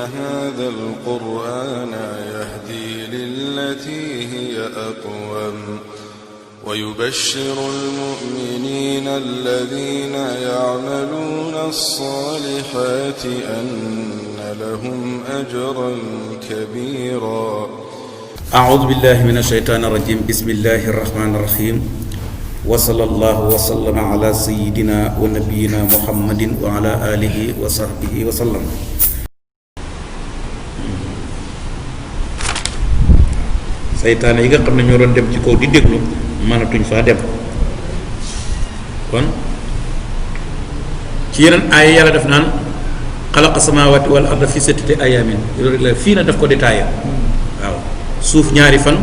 هذا القرآن يهدي للتي هي أقوم ويبشر المؤمنين الذين يعملون الصالحات أن لهم أجرا كبيرا. أعوذ بالله من الشيطان الرجيم. بسم الله الرحمن الرحيم. وصلى الله وسلم على سيدنا ونبينا محمد وعلى آله وصحبه وسلم. saytaane yi nga xam ne ñoo doon dem ci kaw di déglu mënatuñ faa dem kon ci yeneen aaya yàlla def naan xalaqa samawati wal arda fi sittati ayamin loolu rek la fii na daf ko détaillé waaw suuf ñaari fan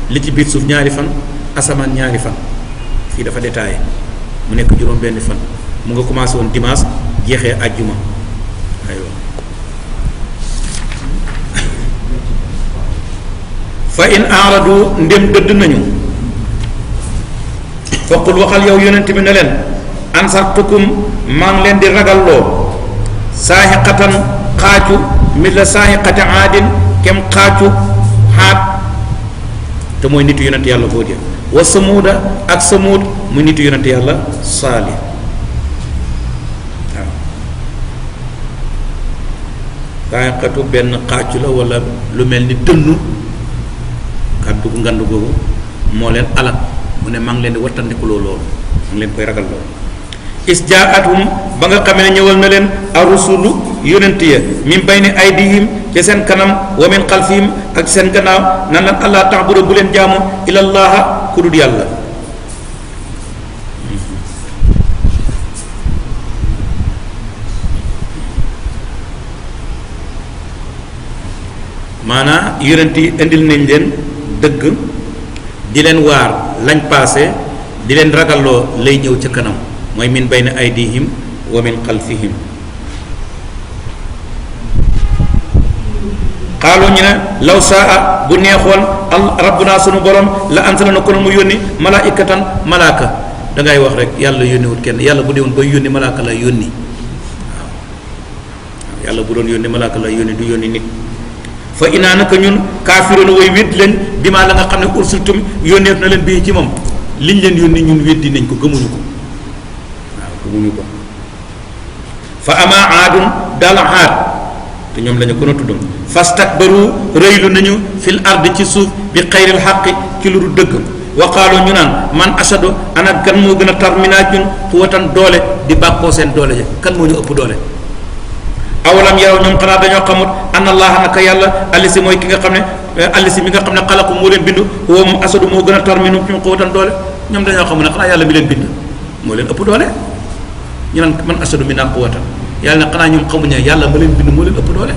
li ci biir suuf ñaari fan asamaan ñaari fan fii dafa détaillé mu nekk juróom benn fan mu nga commencé woon dimanche jeexee àjjuma aywa fa in aaradu ndem dëdd nañu faqul waxal yow yonent bi ne leen ansartukum maa ngi leen di ragalloo saaxiqatan xaacu misla saaxiqati aadin kem xaacu xaat te mooy nitu yonent yàlla Huud ya wa samuuda ak samuud muy nitu yonent yàlla Saalih waaw saaxiqatu benn xaacu la wala lu mel ni dënnu kàddu gu ngand googu moo leen alak mu ne maa ngi leen di wattandikuloo loolu maa ngi leen koy ragal loolu is jaatum ba nga xamee ne ñëwal na leen arusulu yonent ya min bayni aydihim ci seen kanam wa min xalfihim ak seen gannaaw nan lan allah ta'budu bu leen jaamu ilallaha ku dul yàlla maanaa yonent yi indil nañ leen dëgg di leen waar lañ paase di leen ragalloo lay ñëw ca kanam mooy min bayna aydihim wa min xalfihim xaaloo ñu ne law saa bu neexoon rabbuna sunu borom la ansala na kono mu yónni malaikatan malaaka dangay wax rek yàlla yónniwut kenn yàlla bu dee woon bay yónni malaaka la yónni waaw yàlla bu doon yónni malaaka la yónni du yónni nit fa inaa naka ñun kaafiroona way wéddi leen bi maa la nga xam ne ursiltum yónneef na leen bii ci moom liñ leen yónni ñun weddi nañ ko gëmuñu ko waaw gëmuñu ko fa ama aadun daal aad te ñoom la ñu gën a tuddam fastakbaru rëylu nañu fil ard ci suuf bi xayril xaqi ci lu dul dëgg wa qaaloo ñu naan man ashadu ana kan moo gën a tar minaa ñun quwwatan doole di bàkkoo seen doole ja kan moo ñu ëpp doole awalam yaraw ñoom xanaa dañoo xamut anna allaha naka yàlla allisi mooy ki nga xam ne allisi mi nga xam ne xalaqu moo leen bindu huwa moom asadu moo gën a tar minum ñum quwwatan doole ñoom dañoo xamut ne xanaa yàlla mi leen bind moo leen ëpp doole ñu naan man asadu minna quwwatan yàlla ne xanaa ñoom xamuñu ne yàlla ma leen bind moo leen ëpp doole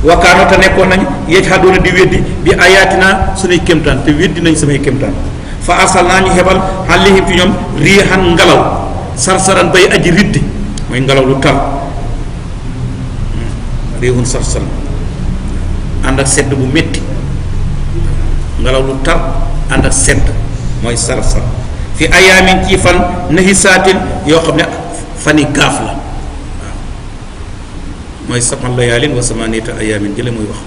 wakaano te nekkoon nañ yajhaduuna di weddi bi ayatina suñuy kémtaan te weddi nañ samay kémtaan fa arsal naa ñu xebal alayhim ci ñoom riihan ngelaw sarsaran bay aji riddi mooy ngelaw lu tar réewun sarsal ànd ak sedd bu métti ngelaw lu tar ànd ak sedd mooy sarsal fi ayaamin ci fan nahisaatin yoo xam ne fani gaaf la waaw mooy saman layaalin wa samaniyata ayaamin jële muy wax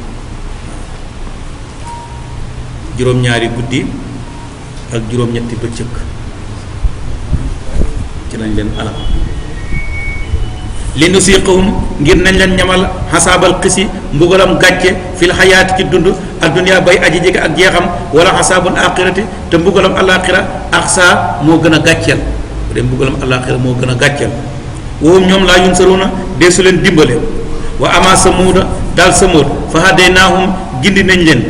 juróom-ñaari guddi ak juróom-ñetti bëccëg ci lañ leen alal li nusiqahum ngir nañ leen ñamal xasaabal xisi mbugalam gàcce fil xayaati ci dund adduniya bay aji jege ak jeexam wala xasaabul axirati te mbugalam alaxira axsa moo gën a gàcceel bu dee mbugalam alaxira moo gën a gàcceel woom ñoom laa yunsaruna dee su leen dimbale wa ama samuuda daal samuud fa hadaynaahum gindi nañ leen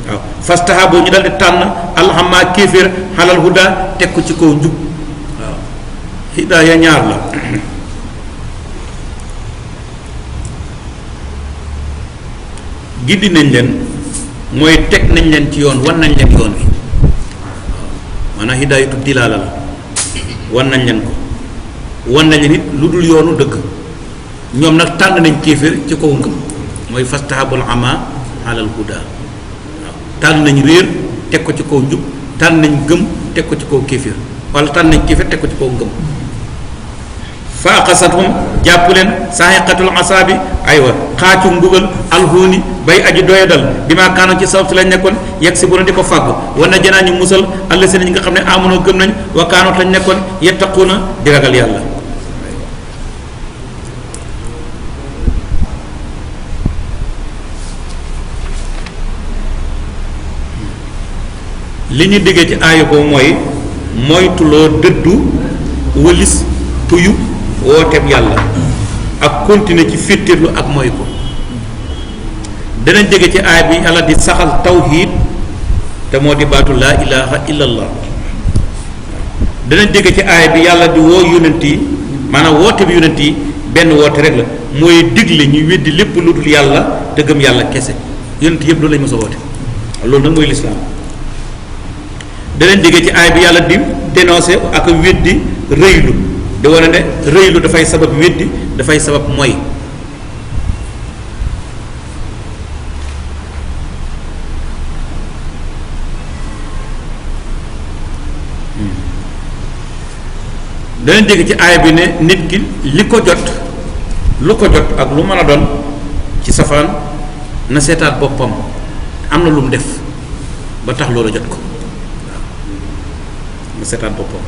waaw fastahabu ñu dal di tànn alxama kéeféer xalal huda teg ko ci kaw njub waaw hidaaya ñaar la gindi nañ leen mooy teg nañ leen ci yoon wan nañ leen yoon wi maanaam hidaayatu dilaala la wan nañ leen ko wan nañ leen it lu dul yoonu dëgg ñoom nag tànn nañ kéeféer ci kaw ngëm mooy fastahabul ama alal huda waaw tànn nañ réer teg ko ci kaw njub tànn nañ gëm teg ko ci kaw kéeféer wala tànn nañ kéeféer teg ko ci kaw ngëm fa aqasathum jàpp leen saahiqatul asaabi aywa xaacu mbugal alhuuni bay aji doyadal bi maa kaanoon ci sabab si lañ nekkoon yegg si bu na di ko fàgg war na janaa ñu musal àll si ñi nga xam ne amunoo gëm nañ wa kaanoot lañ nekkoon yettaquuna di ragal yàlla. li ñu déggee ci aaya boobu mooy moytuloo dëddu wëlis tuyu wooteeb yàlla ak continuer ci féttéerlu ak mooy ko. danañ dégg ci aaya bi yàlla di saxal tawhid te moo di baatu laa ilaha illallah. danañ dégg ci aaya bi yàlla di woo yonent yi maanaam woote bi yonent yi benn woote rek la mooy digle ñu weddi lépp lu dul yàlla te gëm yàlla kese yonent yëpp loolu lañ mës a woote loolu nag mooy lislaam. danañ dégg ci aaya bi yàlla di dénoncé ak weddi rëylu di wane ne rëylu dafay sabab weddi dafay sabab mooy. danañ dégg ci aaya bi ne nit ki li ko jot lu ko jot ak lu mën a doon ci safaan na seetaat boppam am na lu mu def ba tax loolu jot ko waaw na seetaat boppam.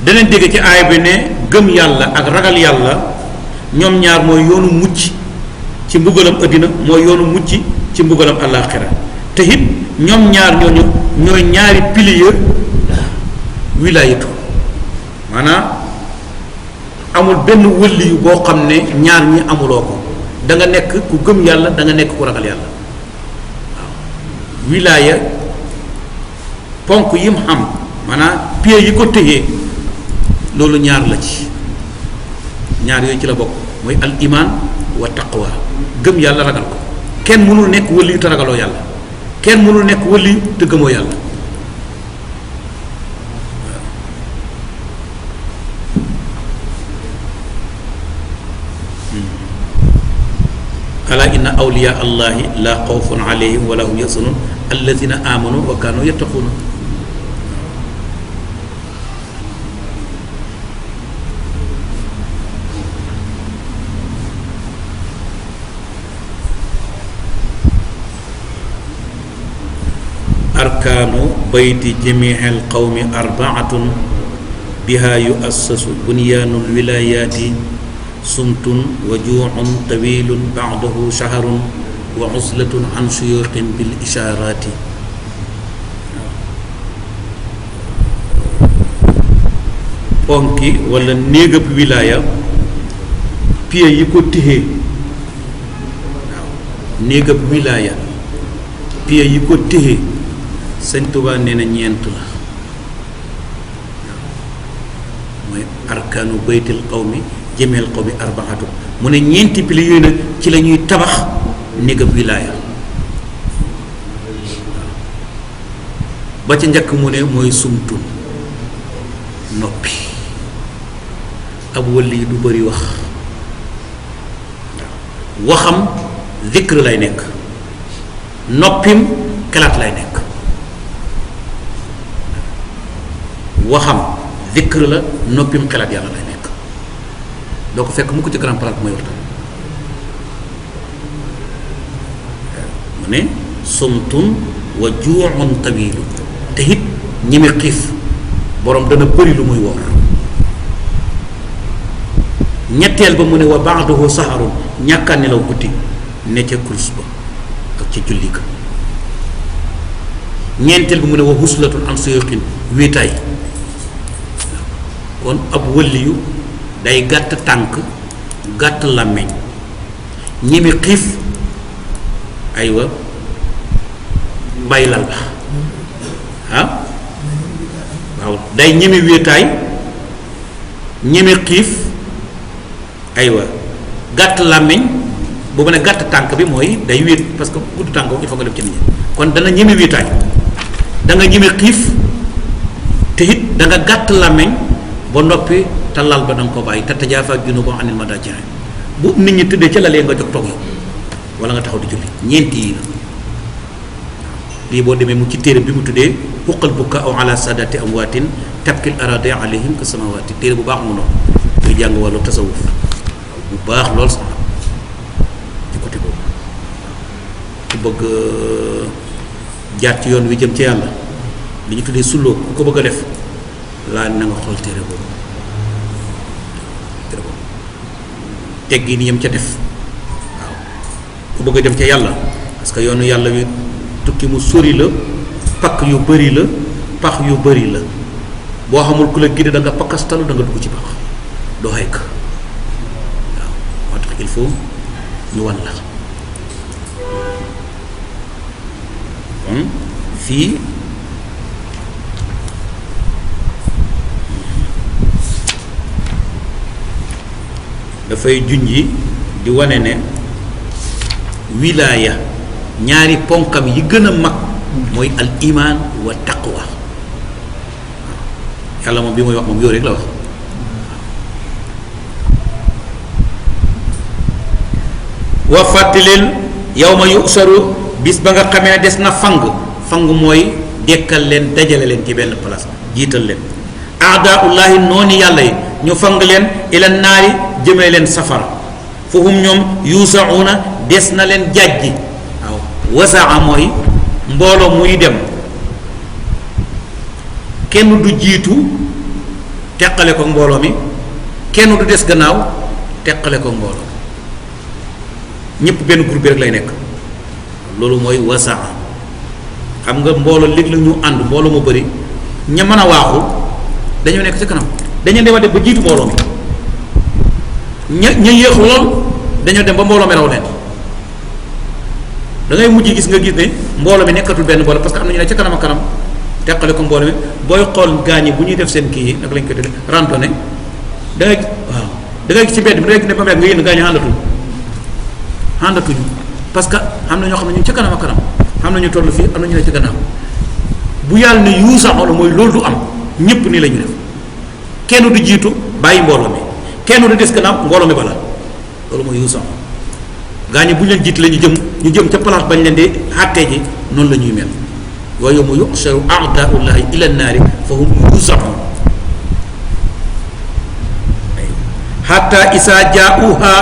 danañ dégg ci aaya bi ne gëm yàlla ak ragal yàlla ñoom ñaar mooy yoonu mucc ci mbugalam addina mooy yoonu mucc ci mbugalam àllaaxira te it ñoom ñaar ñooñu ñooy ñaari pilier wilaayatu maanaam amul benn wëlli yu boo xam ne ñaar ñi amuloo ko da nga nekk ku gëm yàlla da nga nekk ku ragal yàlla waaw wilaaya ponk yim xam maanaam pied yi ko téyee loolu ñaar la ci ñaar yooyu ci la bokk mooy al iman wa taqwa gëm yàlla ragal ko kenn mënul nekk wëlli yu te ragaloo yàlla kenn mënul nekk wëlli yu te gëmoo yàlla. ala inna awliya allahi la xawfun alayhim wala hum yaxzanun alladina amanu wa kanu yattaquna. arkaanu bayti jamiil qawmi arbaatun biha yuassasu bunyaanul wilayaati sumtun wa juucun tawilun bacdahu shahrun wa uslatun an suyuuqin bil ishaaraati. ponki wala néegab wilaaya pied yi ko téye waaw néegab wilaaya pied yi ko téye Sëñ Tuubaa nee na ñeent la mooy arkaanu baytil qawmi jëmeel qawmi arbaatu mu ne ñeenti pili yooyu nag ci la ñuy tabax néegab wilaaya ba ca njëkk mu ne mooy sumtun noppi ab wëlli du bëri wax waxam zikr lay nekk noppim xalaat lay nekk waxam zikr la noppim xalaat yàlla lay nekk doo ko fekk mu ko ci grand place mooy waxtaan mu ne sumtun wa juu'un tawilu te it ñimi xiif borom dana bëri lu muy woor ñetteel ba mu ne wa ba'dahu saharun ñàkkaa nelaw guddi ne ca kurus ba ak ca julli ga ñeenteel ba mu ne wa huslatun an suyuqin wéetaay kon ab wëliyu day gàtt tànk gàtt làmmiñ ñimi xiif aywa bàyyi lal ba waaw day ñimi wéetaay ñimi xiif aywa gàtt làmmiñ boobu ne gàtt tànk bi mooy day wéet parce que gudd tànk boobu il faut nga def ci nit ñi kon dana ñimi wéetaay da nga ñimi xiif te it da nga gàtt làmmiñ ba noppi te lal ba da nga ko bàyyi te tajaafa junubuhum anil madaaji' bu nit ñi tëddee ca lalee nga jóg toog yow wala nga taxaw di julli ñeenti yi la lii boo demee mu ci téere bi mu tuddee huqqal bukaa'u ala saadaati amwaatin tabkil araadi alayhim ka samawaati téere bu baax mu noonu jàng wàllu tasawuf bu baax lool sax ci côté boobu ku bëgg jaar ci yoon wi jëm ci yàlla li ñu tuddee sulloo ku ko bëgg a def laa na nga xool téere boobu teggi ni yam ca def waaw ku bëgg a dem ca yàlla parce que yoonu yàlla wi tukki mu sori la pakk yu bëri la pax yu bëri la boo xamul ku la gide da nga pakkastalu da nga dugg ci pax doo xayk waaw moo tax il faut ñu wan la fii dafay junji di wane ne wilaaya ñaari ponkam yi gën a mag mooy al iman wa taqwa yàlla moom bi muy wax moom yow rek la wax wa fàttalil yawma yusaru bis ba nga xamee ne des na fang mooy dekkal leen dajale leen ci benn place jiital leen aadaullahi nooni yàlla yi ñu fang leen ila naari jëmee leen safara fahum ñoom yuusauna des na leen jàjji waaw wasaa mooy mbooloo muy dem kenn du jiitu teqale ko mbooloo mi kenn du des gannaaw teqale ko mbooloo ñëpp benn groupe bi rek lay nekk loolu mooy wasaa xam nga mbooloo léegi la ñu ànd mbooloo mu bëri ña mën a waaxu dañoo nekk ci kanam dañoo dem a dem ba jiitu mbooloo mi ña yéexu lool dañoo dem ba mbooloo mi raw leen da ngay mujj gis nga gis ne mbooloo mi nekkatul benn mbooloo parce que am na ñu ne ca kanam ak kanam teqale ko mbooloo mi booy xool gaañi bu ñuy def seen kii yi nag lañ koy def randonnée da ngay waaw da ngay gis ci mbedd mi da ngay gis ne ba nga yéen gaañi àndatuñu parce que am na ñoo xam ne ñu ca kanam ak kanam am na ñu toll fii am na ñu ne ci gannaaw bu yàlla ne yuusa xool mooy loolu du am ñëpp nii la ñu def kenn du jiitu bàyyi mbooloo mi kenn du des gannaaw mbooloo mi bala loolu mooy yuusa gaañi bu ñu leen jiit la ñu jëm ca place bañ leen di àttee ji noonu la ñuy mel wa yawma yuhsharu a'daa'ullahi ila naari fa hum yuusaun hatta isaa jaa'uha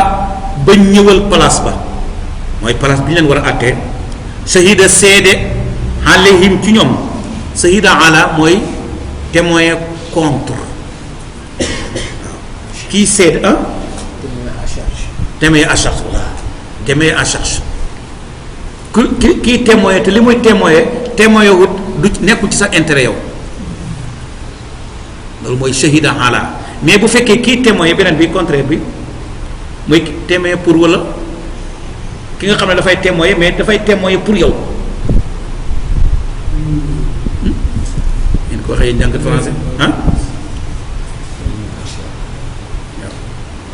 ba ñëwal place ba mooy place bi ñu leen war a àttee shahida seede alayhim ci ñoom shahida ala mooy témoin contre waaw kii seede témoin à charge voilà témoin à charge kii témoin te li muy témoin wut du nekkul ci sa intérêt yow loolu mooy shahida ala mais bu fekkee kii témoin beneen bi contraire bi mooy témoin pour wala ki nga xam ne dafay témoin mais dafay témoin pour yow ngeen ko waxee jàngat français ah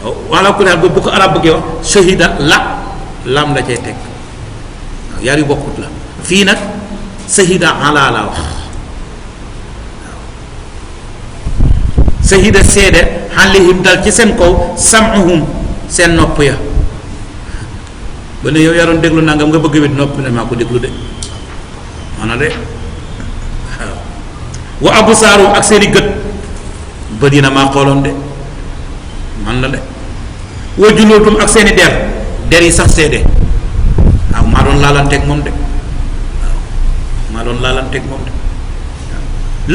waaw wala ku daal bu ko arab bëggee wax shahida lam la cay teg waaw yaar yu bokkut la fii nag shahida ala la wax waaw shahida seede alayhim dal ci seen kaw sam'uhum seen nopp ya ba ne yow yaroon déglu nangam nga bëgg wet nopp ne maa ko déglu de maanaam de waaw wa absaaru ak seeni gët ba dina maa xooloon de man la de wa julootum ak seeni der yi sax seede waaw maa doon laalanteeg moom de waaw maa doon laalanteeg moom de waaw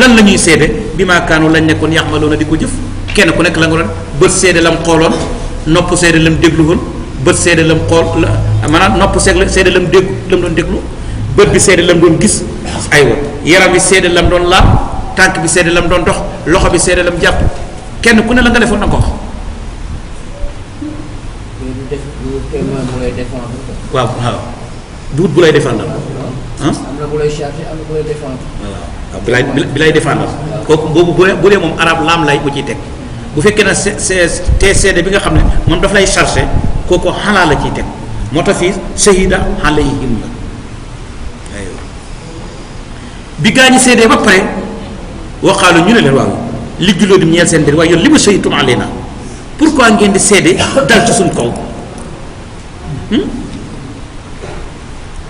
lan la ñuy seede bi maa kaanu lañ nekkoon yaxmaloon a di ko jëf kenn ku nekk la nga doon bët seede lam xooloon nopp seede lam déglu woon bët seede lam xool maanaam nopp seede lam dégg lam doon déglu bët bi seede lam doon gis aywa yaram bi seede lam doon laal tànk bi seede lam doon dox loxo bi seede lam jàpp kenn ku ne la nga defoon na ko wax waaw waaw duut bu lay défendre ah am na bu lay chargé am na bu lay défendre waaw bi lay défendre kooku boobu bu dee moom arab laam lay bu ciy teg bu fekkee ne te seede bi nga xam ne moom daf lay chargé kooku xalaa la ciy teg moo tax fii shahida alayhim la aywa bi gaa ñi seedee ba pare waxaalu ñu ne leen waaw li julloo di ñeel seen mbir waaye yoon li ma shahidtum alayna pourquoi ngeen di seede dal ci suñ kaw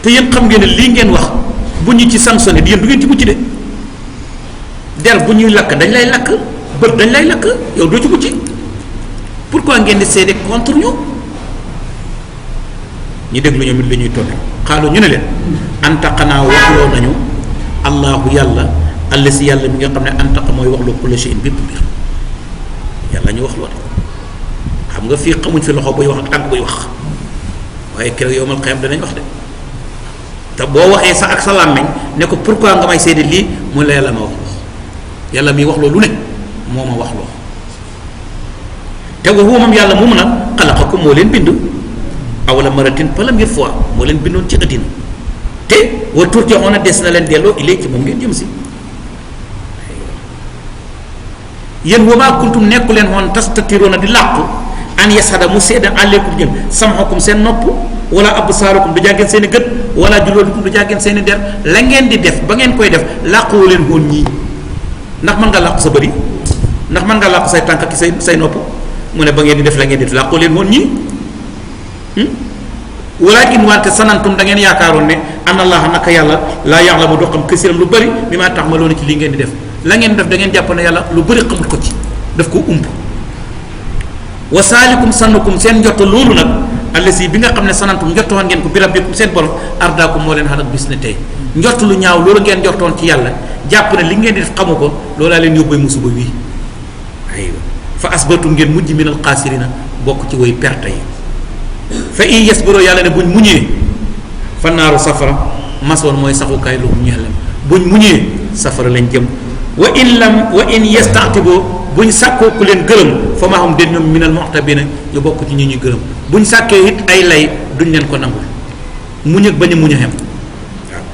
te yéen xam ngeen ne lii ngeen wax bu ñu ci sanctionné di yéen du ngeen ci mucc de der bu ñuy lakk dañ lay lakk bët dañ lay lakk yow doo ci mucc pourquoi ngeen di seede contre ñu déglu ñoom it lu ñuy tontu xaalu ñu ne leen antaqanaa waxloo nañu allahu yàlla alla si yàlla mi nga xam ne antaqa mooy waxloo kulla shay'in bépp mbir yàlla ñu waxloo de xam nga fii xamuñ fi loxo buy wax ak tànk buy wax waaye keroog yowmal qiyaam danañ wax de te boo waxee sa ak sa làmmiñ ne ko pourquoi nga may seede lii mu la yàlla ma wax yàlla mi wax loo lu ne moo ma wax loo te wa huwa moom yàlla moomu nag xalaqakum moo leen bind awala maratin première fois moo leen bindoon ci àddina te wa turja'uuna des na leen delloo ilay ci moom ngeen jëm si yéen wa maa kuntum nekku leen woon tastatiruuna di làqu an yashada mu seede aleykum jëm sam'ukum seen nopp wala absaarukum du jàggeen seen i gët wala juloodukum du jàggeen seen i der la ngeen di def ba ngeen koy def làquwu leen woon ñii ndax mën nga làqu sa bëri ndax mën nga làqu say tànk ak say nopp mu ne ba ngeen di def la ngeen di def làquwu leen woon ñii walakin wante sanantum da ngeen yaakaaroon ne an allah naka yàlla laa ya'lamu doo xam kasiran lu bëri mi maa tax ma loolu ci lii ngeen di def la ngeen def da ngeen jàpp ne yàlla lu bëri xamul ko ci daf ko ump wa saalikum sannukum seen njott loolu nag allasi bi nga xam ne sanantum njottoon ngeen ko bi rabbikum seen borom ardaakum moo leen xalak bis ne tey njott lu ñaaw loolu ngeen njottoon ci yàlla jàpp ne li ngeen di def xamu ko loolaa leen yóbbee musiba wii aywa fa asbatum ngeen mujj min al xaasirina bokk ci way perte yi fa in yasbiroo yàlla ne buñ muñee fa naaru safara masoon mooy saxukaay lu ñeel leen buñ muñee safara lañ jëm wa in yastaqtiboo buñ sàkkoo ku leen gërëm fa ma xam den ñoom minal mu'tabina ñu bokk ci ñi ñuy gërëm buñ sàkkee it ay lay duñ leen ko nangul muñ ak bañ a muñ a xem waaw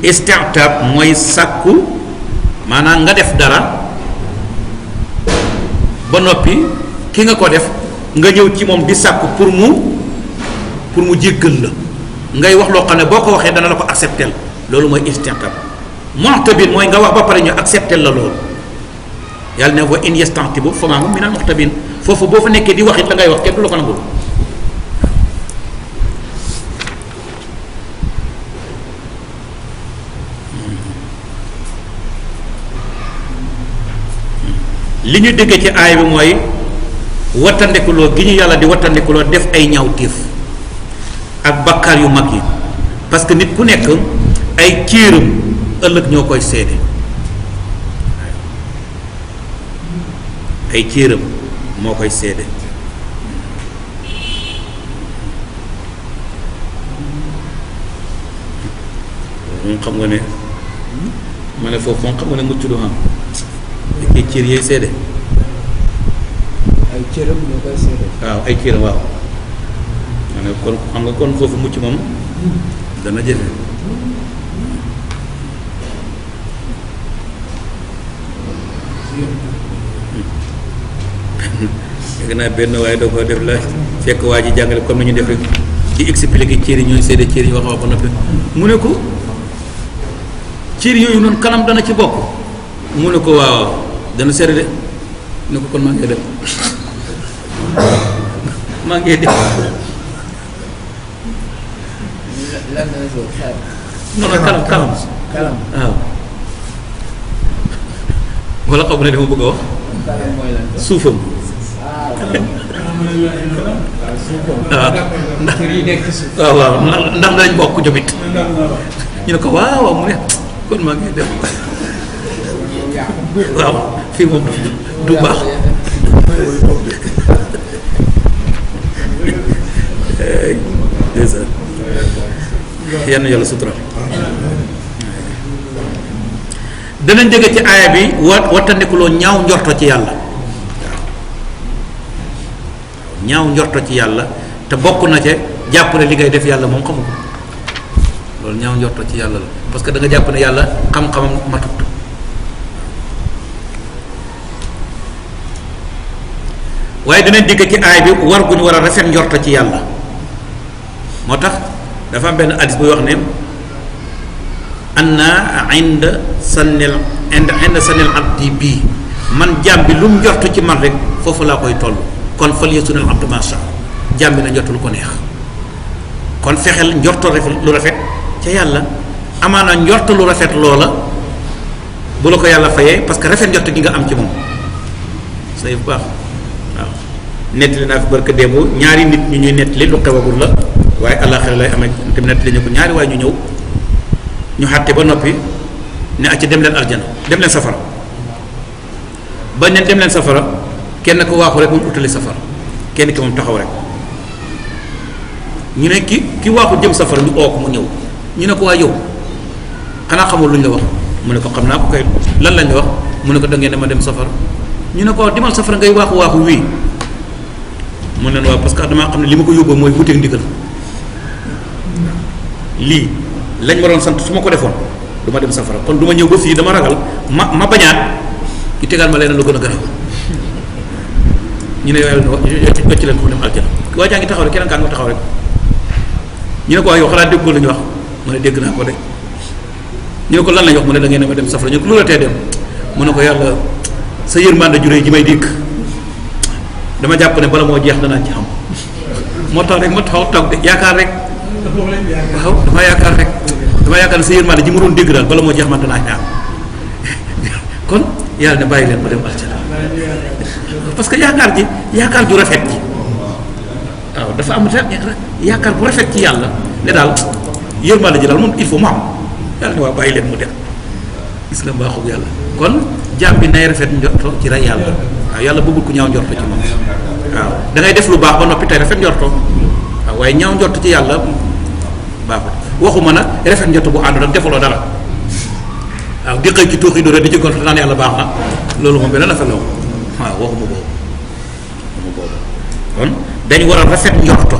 isti'tab mooy sàkku maanaam nga def dara ba noppi ki nga ko def nga ñëw ci moom di sàkku pour mu jéggal la ngay wax loo xam ne boo ko waxee dana la ko accepter loolu mooy isti'tab mu'tabin mooy nga wax ba pare ñu accepter la loolu yàlla ne wa in yasta'tibu fa maa hum minal mu'tabin foofu boo fa nekkee di wax it la ngay wax kenn du la ko nangul li ñu dégg ci aay bi mooy wattandekuloo gi ñu yàlla di wattandekuloo def ay ñaawteef ak bakkaar yu mag yi parce que nit ku nekk ay céeram ëllëg ñoo koy seede ay céeram moo koy seede moom xam nga ne ma ne foofu moom xam nga ne mucc du am ay cër yooyu seede ay cëram ñoo koy seede waaw ay cëram waaw ma ne kon xam nga kon foofu mucc moom dana jafe dégg naa benn waaye doo ko def la fekk waa ji jàngale comme ni ñu def rek di expliquer cër yi ñooy seede cër yi wax ba noppi mu ne ko cër yooyu noonu kanam dana ci bokk mu ne ko waaw dana seede de ne ko kon maa ngi dem maa ngi dem lan la soo xaar non non kanam waaw wala xam ne dama bëgg a wax kalam mooy lan suufam waaw ndax cër yi nekk ci suuf waaw waaw ndax dañ bokk jomit ñu ne ko waaw waaw mu ne kon maa ngi dem waaw fii moom du baax ndeysaan yal na yàlla sutura danañ dégg ci aaya bi wattandikuloo ñaaw njorto ci yàlla ñaaw njorto ci yàlla te bokk na ca jàpp ne li ngay def yàlla moom xamu ko loolu ñaaw njorto ci yàlla la parce que da nga jàpp ne yàlla xam-xamam matut waaye dinañ dégg ci aay bi war gu ñu war a rafet njorto ci yàlla moo tax dafa am benn hadis buy wax ne anna inda sannil abdi bii man jaam bi lu mu njortu ci man rek foofu laa koy toll kon fal yasunal abdu ma sha jaam bi na njortu lu ko neex kon fexeel njorto lu rafet ca yàlla amaana njortu lu rafet loola bu la ko yàlla fayee parce que rafet njort gi nga am ci moom say bu baax waaw nettali naa fi barka démb ñaari nit ñu ñuy nettali lu xewagul la waaye àllaaxira lay amee te nettali ñu ko ñaari waaye ñu ñëw ñu xàtte ba noppi ne acca dem leen aljana dem leen safara ba ne dem leen safara kenn ko waaxu rek moom utali safara kenn ki moom taxaw rek ñu ne ki waaxu jëm safara ñu oo ko mu ñëw ñu ne ko waa yow xanaa xamul lu ñu la wax mu ne ko xam naa ko kay lan lañ la wax mu ne ko da ngeen dama dem safara ñu ne ko dimal safara ngay waaxu wii mu ne leen waaw parce que damaa xam ne li ma ko yóbboo mooy wuteeg ndigal lii lañ ma doon sant su ma ko defoon du ma dem safara kon du ma ñëw ba fii dama ragal ma bañaat ñu tegal ma leneen lu gën a garaaw ñu ne yooyu ci leen ko dem aljana waa jaa ngi taxaw rek keneen kaa nga taxaw rek ñu ne ko waaye yow xalaat dégg la ñu wax mu ne dégg naa ko de ñu ne ko lan lañ wax mu ne da ngeen ne ma dem safara ñu ne ko lu la tee dem mu ne ko yàlla sa yërmande juree ji may dénk dama jàpp ne bala moo jeex danaa ci xam moo tax rek ma taxaw toog de yaakaar rek waaw dama yaakaar rek dama yaakaar ne sa yërmande ji ma doon dégg daal bala moo jeex man danaa ñaar kon yàlla ne bàyyi leen ma dem aljana parce que yaakaar ju rafet ji waaw dafa am yaakaar bu rafet ci yàlla ne daal yërmande ji daal moom il faut mu am yàlla ne waa bàyyi leen mu dem gis nga mbaaxu yàlla kon jaam bi nay rafet njorto ci rey yàlla waaw yàlla bëggul ku ñaaw njorto ci moom waaw da ngay def lu baax ba noppi tey rafet njorto waaw waaye ñaaw njorto ci yàlla baaxul waxuma nag rafet njorto bu ànd ak defaloo dara waaw di xëy ci tuuxi dóora di ci gont naan yàlla baax na loolu moom beneen affaire la waaw waxuma boobu kon dañu war a rafet njorto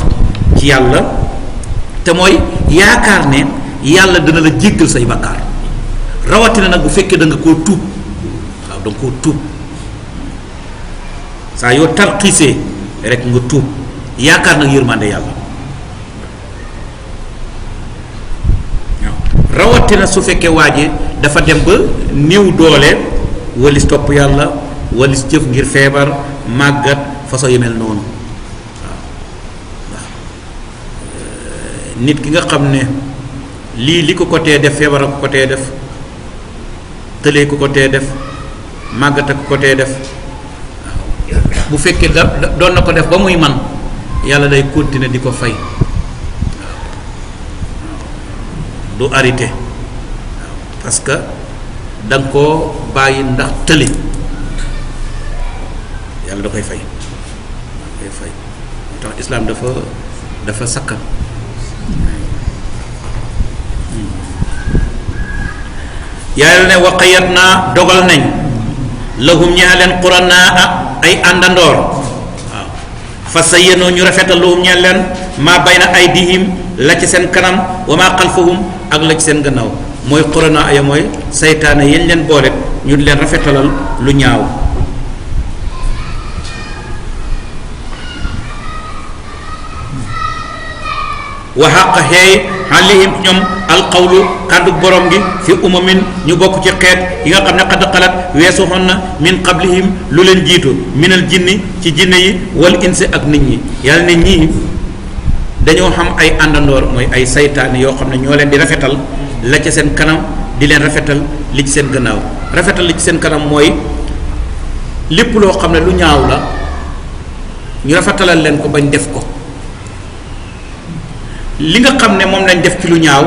ci yàlla te mooy yaakaar ne yàlla dina la jéggal say bakkaar rawatina nag bu fekkee da nga koo tuub waaw da nga koo tuub saa yoo tarxiisee rek nga tuub yaakaar nag yërmande yàlla waaw rawatina su fekkee waaje dafa dem ba néew doole walis topp yàlla walis jëf ngir feebar màggat façon yu mel noonu waaw ndax nit ki nga xam ne li ko tee def feebar a ko tee def tëlee ko tee def màggat a ko tee def waaw bu fekkee doon na ko def ba muy man yàlla day continuer di ko fay waaw du arrêté waaw parce que da nga koo bàyyi ndax tële yàlla da koy fay moo tax islaam dafa sakkan yàlla ne waqayat naa dogal nañ lahum ñaa leen quranaa ay àndandoor waaw fa sa yéenoo ñu rafetal lahum ñaa leen maa bayna aydihim la ci seen kanam wa maa xalfahum ak la ci seen gannaaw mooy quranaa ya mooy saytaane yañ leen boole ñu leen rafetalal lu ñaaw wa xaq xeey xalihim ñoom alqawlu kàddu borom gi fi umamin ñu bokk ci xeet yi nga xam ne xadd xalat weesu xoon na min qablihim lu leen jiitu minal jinni ci jinne yi wal insi ak nit ñi yàlla ne ñii dañoo xam ay àndandoor mooy ay saytaane yoo xam ne ñoo leen di rafetal la ca seen kanam di leen rafetal li ci seen gannaaw rafetal li ci seen kanam mooy lépp loo xam ne lu ñaaw la ñu rafetalal leen ko bañ def ko li nga xam ne moom lañ def ci lu ñaaw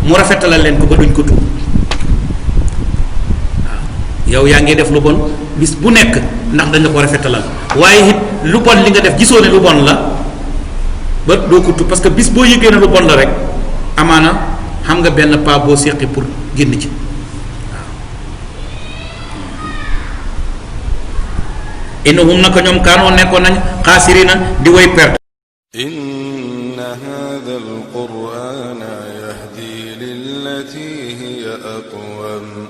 mu rafetalal leen ko ba duñ ko tuub waaw yow yaa ngi def lu bon bis bu nekk ndax dañ la ko rafetalal waaye it lu bon li nga def gisoo ne lu bon la ba doo ko tuub parce que bis boo yëgee ne lu bon la rek amaana xam nga benn pas boo séqi pour génn ci waaw innahum naka ñoom kaanoo nekkoon nañ xaasirina di way perte هذا القرآن يهدي للتي هي أقوم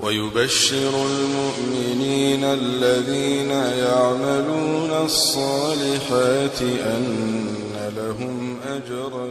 ويبشر المؤمنين الذين يعملون الصالحات أن لهم أجرا